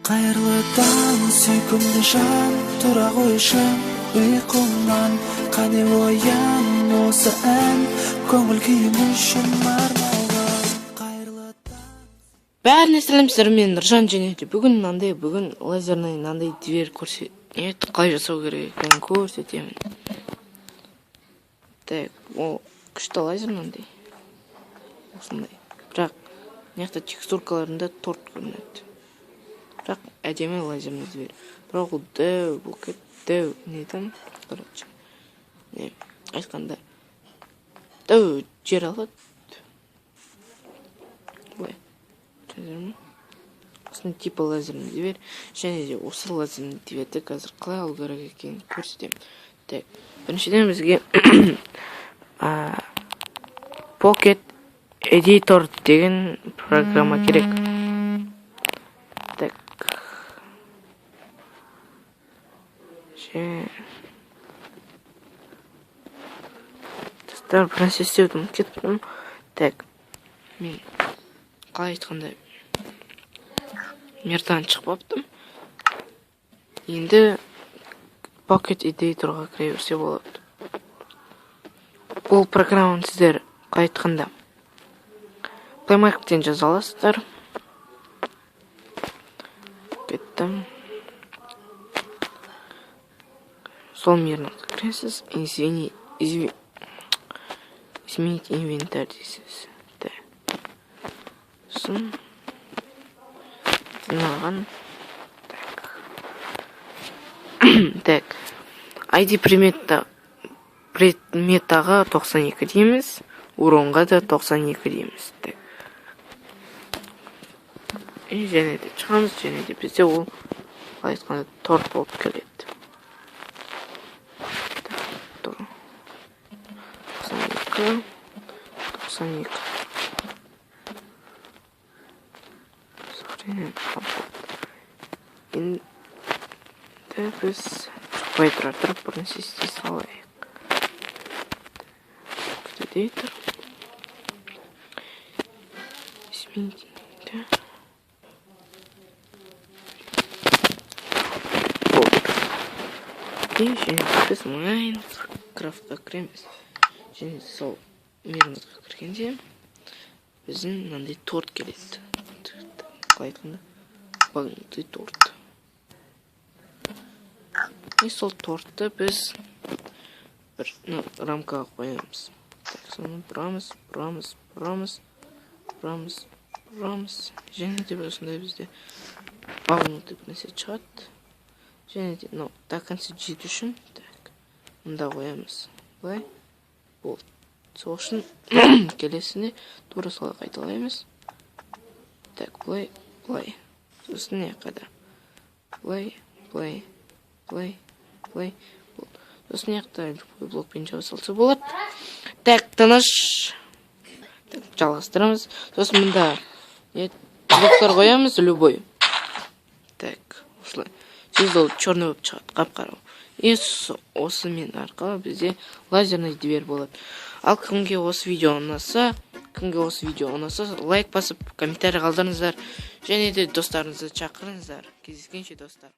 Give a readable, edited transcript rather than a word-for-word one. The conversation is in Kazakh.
Қайырлы таң, сүйкімді жан, тұра қойшы ұйқыңнан. Қане, оян, осы ән көңіл күйің үшін арналған. Қайырлы таң. Бәріне сәлем, мен Нұржан. Және де бүгін мынандай, бүгін лазерный мынандай дверь көрсет, не, қалай жасау керек екенін көрсетемін. Так, ол күшті лазер мынандай, осындай, бірақ мына жақта текстуркаларында торт көрінеді. Бірақ әдемі лазерный дверь, бірақ ол дәу болып кетті, дәу не там, короче, не айтқанда, дәу жер алады. Былай осындай типа лазерный дверь. Және де осы лазерный дверьді қазір қалай алу керек екенін көрсетемін. Так, біріншіден бізге Pocket Editor деген программа керек. Так, достар, бір нәрсе істеуді ұмытып кеттім. Так, мен қалай айтқанда, мирдан шығып. Енді Pocket Editorға кіре берсе болады. Бұл программаны сіздер, қалай айтқанда, Play Markеттен жаза аласыздар. Кеттім. Сол миріне кіресіз, извини, изменить инвентарь дейсіз. Так, сосын мынаған. Так, ID предмета, предметаға 92 дейміз, уронға да 92 дейміз. Так, и және де шығамыз. Және де бізде ол, қалай айтқанда, торт болып келеді. 92, 92. Сохранить. Енді біз шықпай тұра тұрып бір нәрсе істей салайық. Editor. Изменить. Болды. И және біз Майнкрафтқа кіреміз. Және сол мирімізге кіргенде біздің мынандай торт келеді. Қалай айтқанда, багнутый торт. И сол тортты біз бір рамкаға қоямыз. Так, соны бұрамыз, бұрамыз, бұрамыз, бұрамыз, бұрамыз. Және де осындай бізде багнутый бір нәрсе шығады. Және де мынау до конца жету үшін, так, мында қоямыз былай. Болды. Сол үшін келесінде тура солай қайталаймыз. Так, былай, былай, сосын мына жаққа да былай, былай, былай, былай. Болды. Сосын мына жақта любой блокпен жаба салса болады. Так, тыныш. Так, жалғастырамыз. Сосын мында не блоктар қоямыз, любой. Так, осылай. Сөз ол черный болып шығады, қап қара. И осымен арқылы бізде лазерный дверь болады. Ал кімге осы видео ұнаса, кімге осы видео ұнаса, лайк басып, комментарий қалдырыңыздар және де достарыңызды шақырыңыздар. Кездескенше, достар.